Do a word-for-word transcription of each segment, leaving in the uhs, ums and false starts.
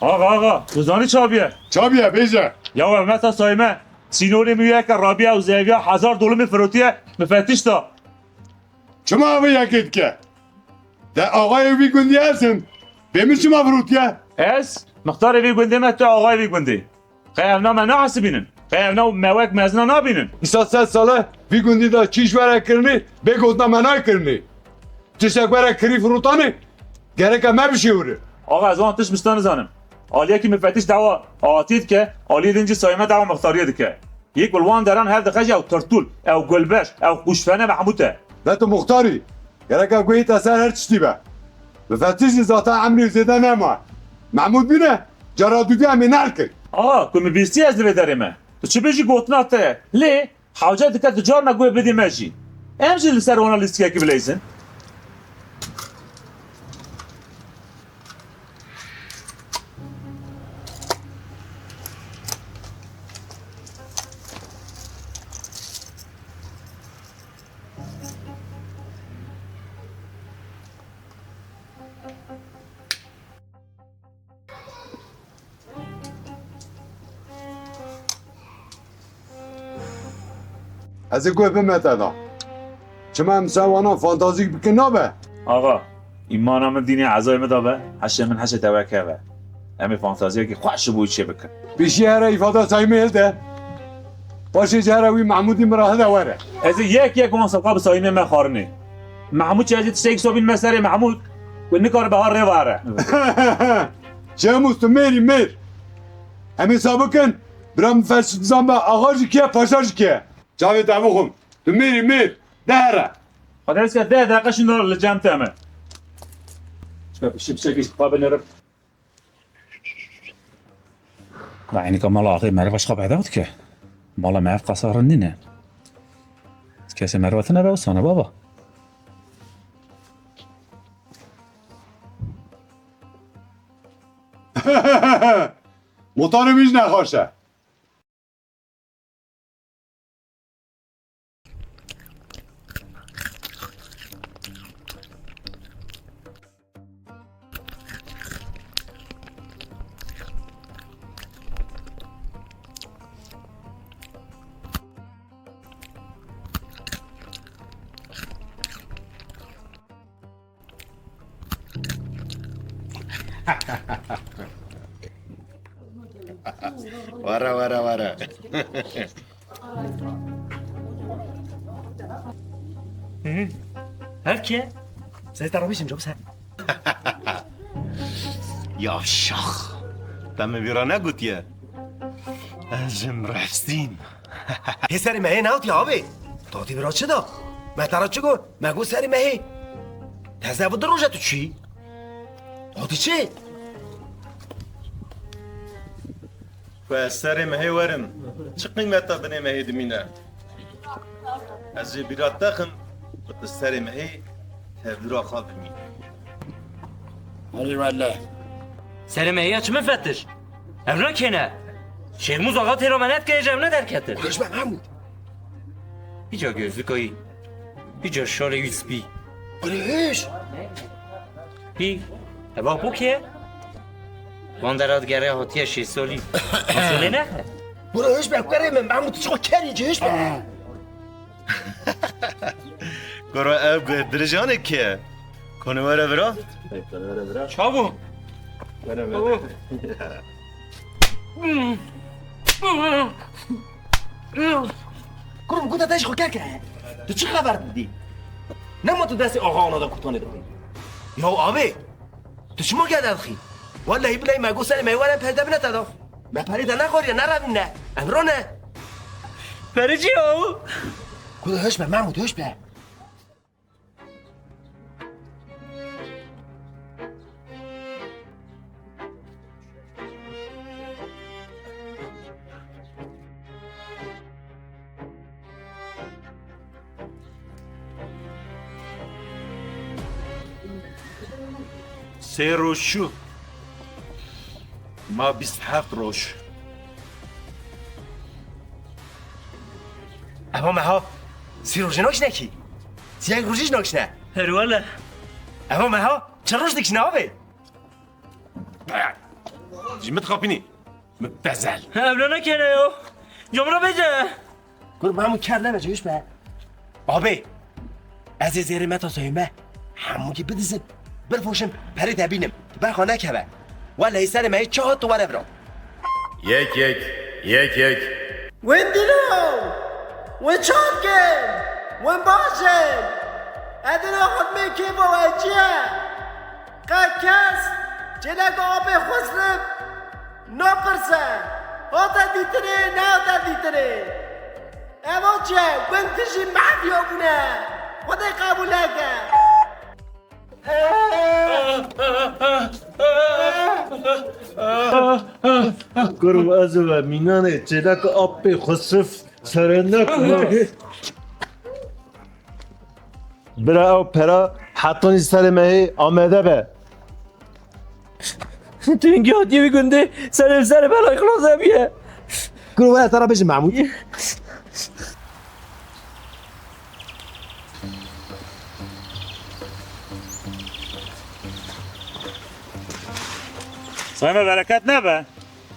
Axa, axa, tu zanî çabiye? Çabiye, bêje. Ya ev meta Sayme, sînorê min yeke rabiye û zeviya hezar dolumê firotiye, mifetiş da. Çima vê yekê dike? De axayê vî gundî ez im. Bê min çima firotiye? Ez? Mixtarê vî gundê me, tu axayê vî gundê. Qey evna me nahesibînin? Qey evna me wek mezina nabînin? Îsa sed sal e, vî gundî de çi îş were kirinê, bê gotina me nayê kirinê. Tiştek were kirî firotanê, gereke me bişêwire. Axa, ez wan tişt bista nizanim. Aliyekî mifetiş dawa atiyê dike, aliyê din jî Sayme dawa mixtariyê dike. Yek li wan deran hev dixe jî ew tirtûl, ew gulbeş, ew qûşfene Mehmûd e. De tu muxtar î. Gereke guhê te ser her tiştî be. Mifetiş jî zaten emrê zêde nema. Mehmûd bîne, cara dûdî em ê nerkin. Aha, ku min bîstî ez li vê derê me. Tu çi bêjî gotina te ye. Lê hewce dike tu carna guhê bidî me jî. Em jî li ser wana lîstikekî bileyzin. Ez ê guh bime te da. Çima em ser wana fantazîk bikin nabe? Axa, îmana min dînê ezayê min de be, heşê min heşê te wek hev e. Em ê fantaziyekî xweş ji bo wî çêbikin. Pêşî here îfada Sayîmê hilde. Paşê jî here wî Mehmûdî min re hide were. Ez ê yek yek wan sifqa bi Sayîmê me xwarinê. Mehmûd çi ez ê tiştekî sobîn me serê Mehmûd, ku nikaribe ha rê vare. Şêmûs, tu mêr î mêr. Em ê sa bikin, bira min fer çi dizan be, axa jî kiye, paşa jî kiye. Çavê te bixwim. Tu mêr î mêr. De here. Xwedê rizke deh deqe şûnde li cem te me. Çika piştî pişekî xwe binêrim. La eynîka mala axê meriv xwe peyda dike. Mala me ev qasa rind nîne. Kesê meriva tune be wisa ne baba. Motorê min jî nexweş e. Were, were, were. Hı. Her ki? Sen de aramışsın, çok sen. Yavşak. Te min vîra negotiye. Ez jim refsîn. Hê serê me hê newtî abi. Tatî vira çi da? Me te ra çi got? Me got serê me hê. Teze bi du roje tu çûyî. Tatî çi? Ku ez serê me hê werim, çi qîmeta binê me hê dimîne? Ez jê bîra te xim, ku tu serê me hê tevlûra xwe bimînî. Erê wele. Serê me hê ya çi min fetiş? Ev ne kêne? Şêrmûz axa têra me nedike, hêj ev ne derketin? Hêj be Mehmûd. Îca gözlüka wî, îca şalê wî spî. Erê hêj. Pî, eva po kê? Wan dera digere hatiye şêst salî. Masolê ne? Bura hêj be, kurê min, Mehmûd, tu çiqo kerî cihêj be. Koro ev bi dirijanê kê? Kone were vira? Çabu. Were vira. Kurum, guta te ji xwe keke. Tu çi xeber didî? Nema tu destê axa ana da kurtanê dixwî. Ya abi, tu çima gede dixî? Wellehî bileyî me got serê me were perde bine te da. Me perê te nexwariye, nerevîne. Em rone. Perê çi ya? Kuda hoş be, Mahmut, hoş be. Sê roj çû. Ma bîst heft roj. Eva meha sî rojî nakişne kî? Siyek rojî jî nakişne. Herwele. Eva meha çi roj dikişne abi? Ji min dixapînî. Müptezel. Evlene kere yo. Cumhur bece. Kurban bu kar deme, Ceyhun be. Abi, ez ê zêrê Meta Soyme hemûkî bidizim. Birfoşim, perê te bînim. Berxwe nekeve. Wele serê me yê çi hat tu were vira. Yek yek, yek yek. Win dîlo! Win çav kin! Win baş in! Edina xidmê kêfa we çi ye? Qe kes çêleka apê xwestin napirse, hate dîtinê, nehate dîtinê. Ev çi ye? Gund dijî mehfiya bûne. Xwedê qebûl neke. Kurm ez ve mînanê çêleka apê xwesif serenek. Bira ew pera hetanî serê me hê amade be. Tu hingî hatiye wî gundê serê serê belay xilas eviye. Kuro were te re bêjim Mahmûd. Sayme bereket nebe.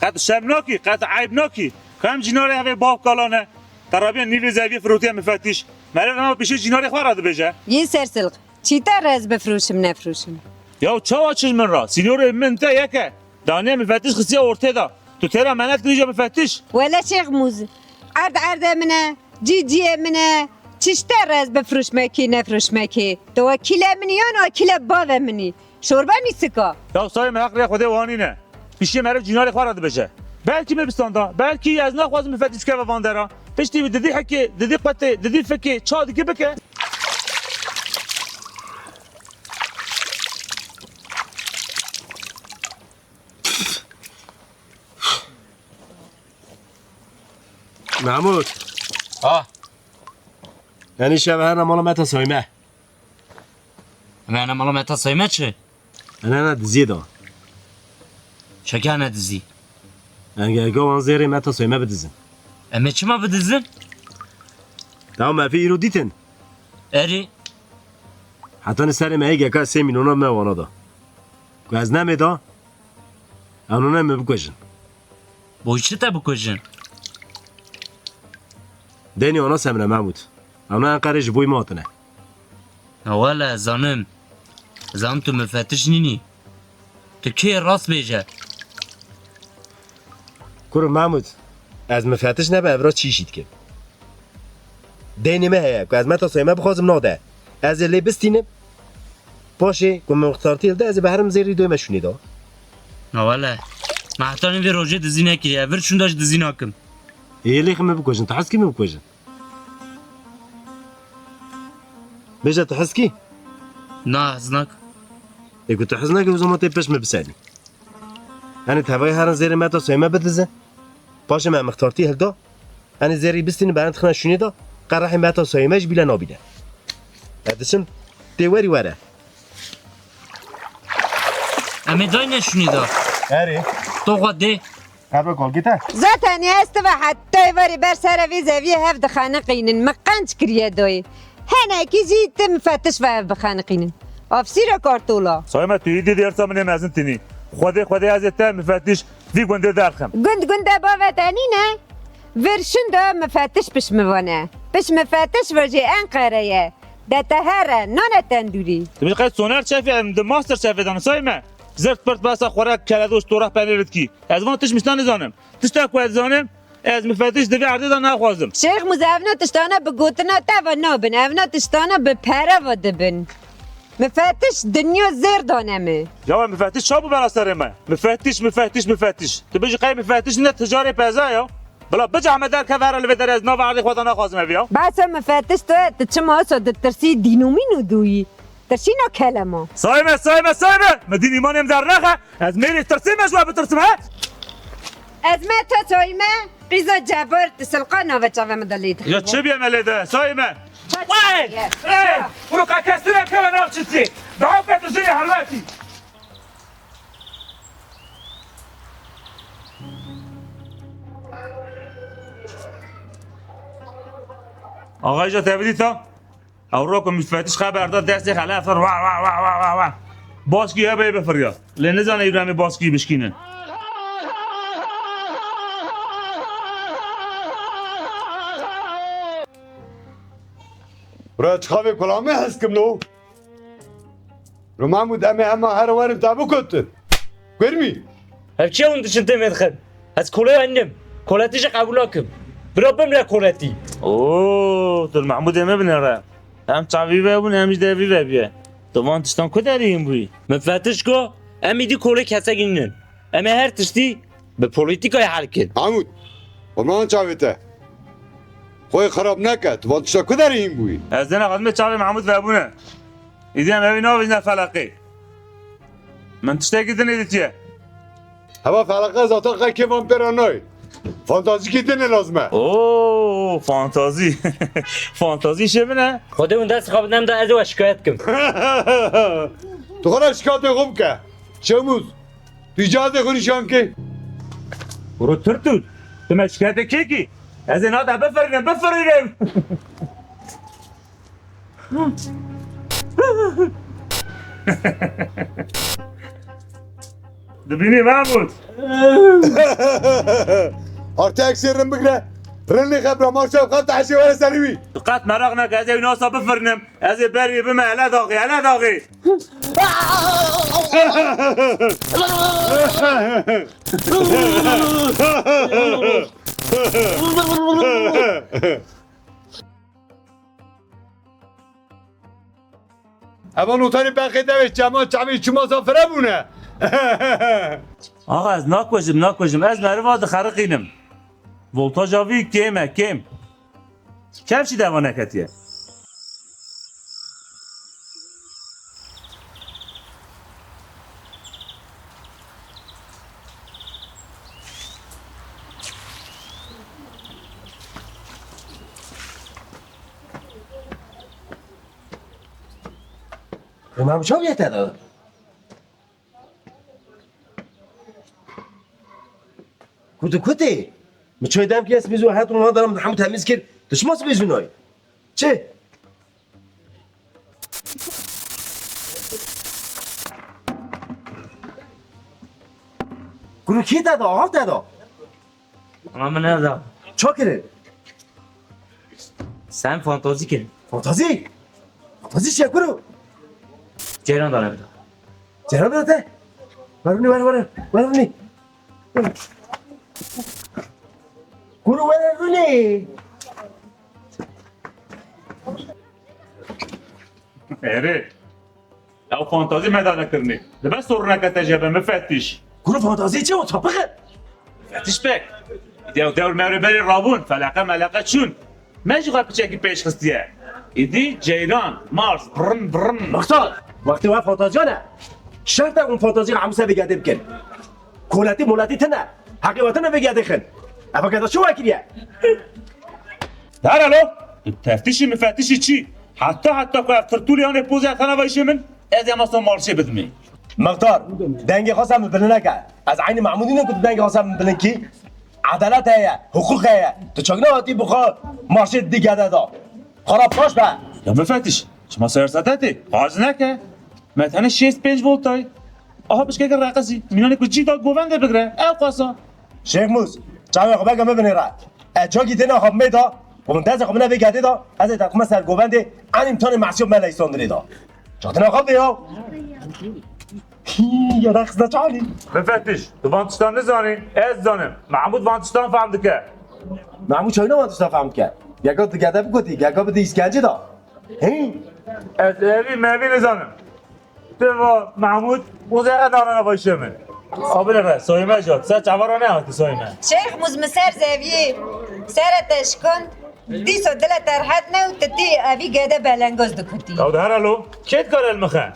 Qet şerm nakî, qet eyb nakî. Ku em cînarê hevê bav kalane. Te rabiya nîvê zeviyê firotiye mifetiş. Meriv ema pişê cînarê xwe re dibêje. Yê sersilq, çî te re ez bifroşim nefroşim? Ya çawa çi ji min re? Sînorê min te yek e. Daniye mifetiş xistiye ortê de. Tu têra menet kirî ja mifetiş. Wele Şêx Mûz, erd erdê min e, cî ciyê min e. Çi ji te re ez bifroşmekê nefroşmekê? Tu wekîlê min î yan wekîlê bavê min î? Şorbe mîsika. Ya sayê me heq rê Xwedê wanîne. Pişiyê meriv cînarê xwe re dibêje. Belkî min bistanda, belkî ez naxwazim mifetiş bikeve van dera. Piştî wî didî hekê, didî qetê, didî fikê, ça dikî bike. Mahmûd. Ha. Yanî şev hene mala Meta Soyme. Em ê hene mala Meta Soyme çi? Em ê hene diziyê de. Çekane dizî? Em ê wan zêrê Meta Soyme bidizin. Em ê çima bidizin? Tamam, me vî îro dîtin. Erê. Heta ni serê me hê geka sê mîlyona me wana da. Ku ez nemê da, em wana me bikujin. Bo çi te bikujin? Deynê wana semre Mahmûd. Em ne Enqerê ji bo me hatine. Na wele, zanim. Zanim tu mifetiş nînî. Tu kê rast bêje. Kuro Mahmûd, ez mifetiş nebe evra çî şî dikim. Deynê me heye, ku ez Meta Soyme bixwazim nade. Ez ê lê bistînim. Paşê, ku min mixtartî hilde, ez ê bi herim zêrî doyme şûnê da. Na wele. Me heta nîvê rojê dizî nekiriye. Vir şûnda ji dizî nakim. Ê lê xwe me bikujin, tu hez kî me bikujin? Bêje tu hez kî? Na, hez nakim. Ê ku tu hez nakî, o zaman tê pişt me biserî. Yanî tevayê herin zêrê Meta Soyme bidizin. Paşê me mixtartî hilda. Yanî zêrî bistînin berin dixine şûnê de. Qerehê Meta Soyme ji bîle nabîne. Ez diçim tê werî were. Em ê dayne şûnê de. Erê. To xwe dê. Qerbe kolgî te. Zaten ez tu ve heta êvarê ber sere vê zeviyê hev dixeniqînin. Min qenc kiriye dayê. Henekî jî tim fetiş ve ev bixeniqînin. Afsîre kartola. Sayme tu îdî dê ersa min ê mezin tînî. Xwedê xwedê ez ê te mifetiş vî gundê derxim. Gund gundê bavê te nîne. Vir şûnda mifetiş piş mi vane. Piş mifetiş vajê Enqere ye. De te here, nane tendûrî. Tu min qey soner çefê em di master çefê de Sayme. Zirt pirt besa xwere keledoş torah penê ritkî. Ez van tiş miştan nizanim. Tişta ku ez zanim, ez mifetiş di vê erdê de naxwazim. Şêx Mûze, evna tiştana bi gotina te ve nabin, evna tiştana bi pere ve dibin. Mifetiş dinya zêr dane mi? Ya we mifetiş ça bû bera serê me? Mifetiş, mifetiş, mifetiş. Tu bijî qey mifetiş ne ticarê peza ya. Bila bica me derkeve here li vê derê ez nava erdê xwe de naxwazim ev ya. Besa mifetiş tu, tu çima so ditirsî dînomîno dûyî? Tirşîna kelema. Sayme, Sayme, Sayme! Me dîn îmanê min dernexe. Ez mêrê tirsê me ji we bitirsim, he? Ez me te Sayme, qîza Cebar, tu silqa nave çavê min de lê dixî. Ya çi bîye me lê de, Sayme? Çek Wey! çek. Ey! Kuro ka kes tune keve nav çitî. Daha ke tu jinê helwetî. Axayîja te bidîta? Ew ro ku mifetiş xeber da destê xelef wa wa wa wa wa wa. Baskî hebe bifiriya. Lê nizane îro em ê baskî bişkînin. Re çixavê kulamê hez kim no? Ro Mahmud, em ê hema her werin te bikotin. Kurmî. Ev çi hûn diçin tê me dixin? Ez kolê enim. Koletî jî qebûl nakim. Bira bimre koletî. Oo, tu Mahmudê me binêre. Em çavî ve bûn, em jî devî ve bûye. Tu van tiştan ku derî hîn bûyî? Min fetiş got, em îdî kolê kesek nînin. Em ê her tiştî bi polîtîkayê hel kin. Mahmud, xwe nan çavê te. Xwe xirab neke, tu van tişta ku derê hîn bûyî? Ez dê nexwazim çavê Mahmud vebûne. Îdî em evî navîzne feleqê. Min tiştekî din ê dîtiye. Heva feleqe zaten qe kê van pêra nayê. Fantazîkî din ê lazim e. Oo, fantazî. Fantazî işê min e. Xwedê hûn dest xwe bidem de ez ê we şikayet kim. Tu xwe re şikayetê xwe bike. Şemûz. Tu îcazê xwe nîşan kê. Kuro Turtûr, tu me şikayetê kê kî? Ez ê nade bifirînim, bifirînim. Dibînî Mahmud? Artık sêrin bigre. Rinê xebra marşa xwe te hesê were serî wî. Tu qet meraq neke, ez ê wî nasa bifirînim. Ez ê berê bime, hele daxê, hele daxê. Eva noterê berxê devê çema çavê çima zafire bûne. Axa, ez nakujim, nakujim. Ez meriva dixeriqînim. Voltaja vî kêm e, kêm. Kevçî deva neketiye. Rima bi çav yete de. Kutu kutê. Mi çay dem ki ez bîzû het û daram hemû temiz kir. Tu çima sibê zûnay? Çi? Kuru kî te da, av te da? Ama min ne da? Ça kirin? Sen fantazî kirin. Fantazî? Fantazî çi ye kuru? Ceyran da ne bida? Ceyran da te? Ver bunu, ver, ver. Ver bunu. Kuru ver bunu. Erê. Ew fantazî me da nekirinê. Dibe soruneke te jê be, mifetiş. Kuru fantazî çi o, çapik e? Mifetiş bek. Îdî ew dewr mewrê berê rabûn, feleqe meleqe çûn. Me jî xwe piçekî pêş xistiye. Îdî ceyran, mars, bırın bırın. Mixtar, wextê we fantaziya ne. Şert e hûn fantazî hemû ser vê gedê bikin. Koletî moletî tine. Heqê we tine vê gedê xin. Ev geda çi we kiriye? Dara lo, tu teftişî mifetişî çi? Heta heta ku ev tirtûlê anê pozê etana vayşê min, ez ê masa marşê bidimê. Mixtar, dengê xwe ser min bilind neke. Ez eynî Mahmûdî ne ku tu dengê xwe ser min bilind kî. Edalet heye, hiqûq heye. Tu çak nehatî bi xwe marşê didî gede da. Xwe re paş be. Ya mifetiş, çima siyasete tê? Haz neke. Me tenê şêst pênc voltay. Aha pişkeke reqisî. Mînanê ku cî da govendê bigire. Ew qasa. Şêx Mûs, çavê xwe beke min binêre. Ez cagî têna xwe bimê da, û min dezê xwe bine vê gedê da, ez ê teqime ser govendê, enî mitanê mesiyê me leysandirê da. Çatina xwe bê ya. Hî, ya da xizne çavî. Mifetiş, tu van tiştan nizanî, ez zanim. Mahmûd van tiştan fehm dike. Mahmûd çawîna van tiştan fehm dike? Geka tu gede bikotî, geka bidî îskencê da. Hî? Ez evî mevî nizanim. Tu va Mahmûd, û zêre darana başê min. Abine re, soyme jot. Sen çavara ne hatî soyme? Şêx Mûs, min ser zeviyê, sere te şikand, dîso dile te rehet ne û tu tî evî gede belengoz dikutî. Ew de here lo, kê dikare li min xe?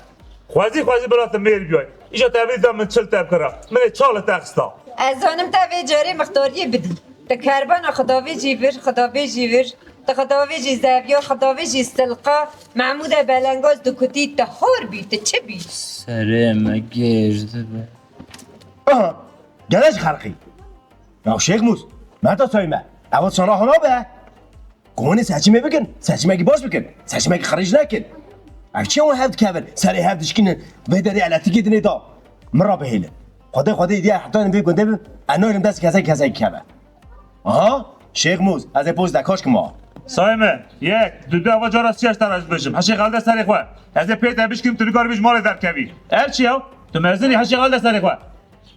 Xwezî xwezî bila tu mêr biyay. Îja te vî de min çil te bikira. Min ê çal te xista. Ez zanim te vê carê mixtariyê bidî. Ti kerbana Xwedavêjî vir, Xwedavêjî vir, ti Xwedavêjî zeviya, Xwedavêjî silqa, Mehmûde Belengaz dikutî, ti hor bî, ti çi bî? Serê me gêj dibe. Aha, gele ji xelqî. Ya Şêx Mûs, me ta sayme. Ev sana hona be. Komanê seçimê bikin, seçimekî baş bikin, seçimekî xirîc nekin. Ev çi hûn hev dikevin, serê hev dişkînin, vê derê elektrîkê dinê da. Min ra bihêlin. Xwedê, Xwedê diye heta vê gundê bim, ez naylim dest kesek kesek keve. Aha, Şêx Mûz, ez ê poz dekaş kim ha. Sayme, yek, du, du, eva cara siyah tane ez bêjim. Heşê xelde serê xwe. Ez ê pê te bişkim, tu nikarî ji malê derkevî. Ev çi ya? Tu mezin î, heşê xelde serê xwe.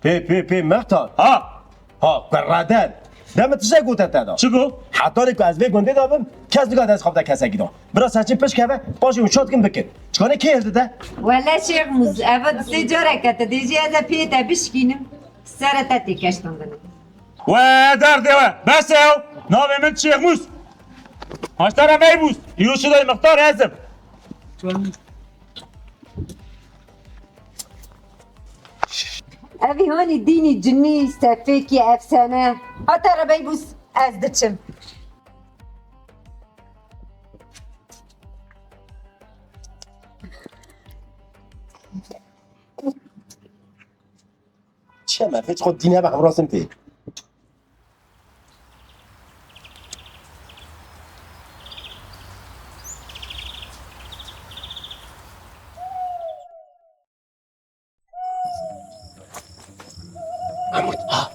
Pê, pê, pê, mextar. Ha! Ha, kurreder. De min tiştek gote te da. Çi got? Hetanî ku ez vê gundê de bim, kes nikare dest xwe bide kesekî de. Bira seçin pişt keve, paşê hûn şat kin bikin. Çikanê kê hildi de? Wele Şêx Mûs, eva di sê careke te dê jî ez ê pê te bişkînim, serê te tê keştandin. We derdê we, bes e ew. Navê min Şêx Mûs. Maştara Meybûs, îro şidayê mixtar ez im. Evî hanî dînî cinî, sefêkî, efsane. Hate re Meybûs, ez diçim. Çi me fêt xwe dîne be hemrasin pê. Mahmut, ha.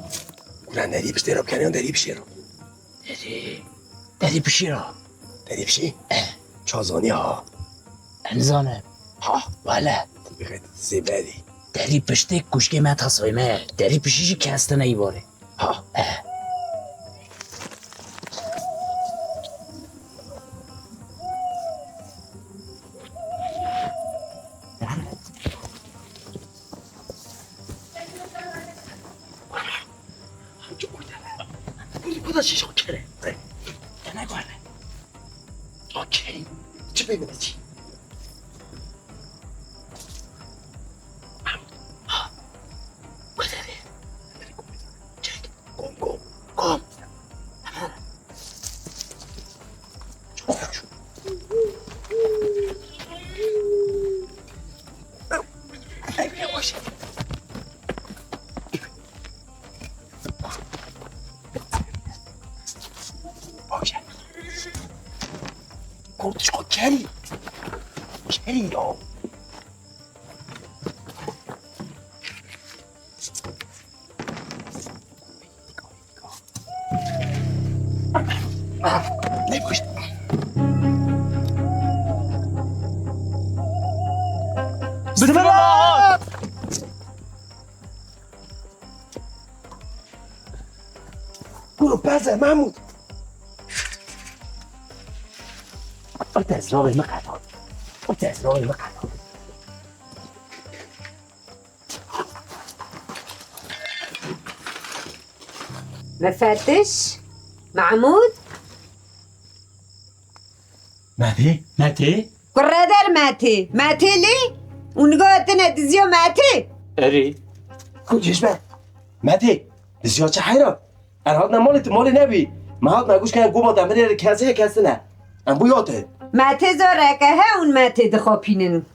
Ulan derî piştê re bikene yan derî pişê re? Derî, derî pişî re. Derî pişî? Eh. Ça zanî ha? Em zanin. Ha? Wele. Dibixet zêberî. Derî piştê kuşkê me tasayî me. Derî pişî jî kes tine îvarê. Ha. Eh. Kuda şiş o kere. Dene gole. Okey. Çi pê min çi? Ha. Kuda de. Çek. Kom, kom, kom. Hemen. Çok yavaş. Yavaş. Korkutuşko, gel. Gel ya. Bismillah! Kuro peze Mahmud. O tezrawê min qetal. O tezrawê min qetal. Mefetiş, Mahmud. Metê? Metê? Kureder Metê. Metê lê? Û nigatine diziya Metê? Erê. Ku cêj be. Metê. Diziya çi heyran? Er hatine malê tu malê nebî. Me hatine guş kene goba te mirê kesê kesine. Em bu yate. Metê zoreke he ûn Metê dixapînin.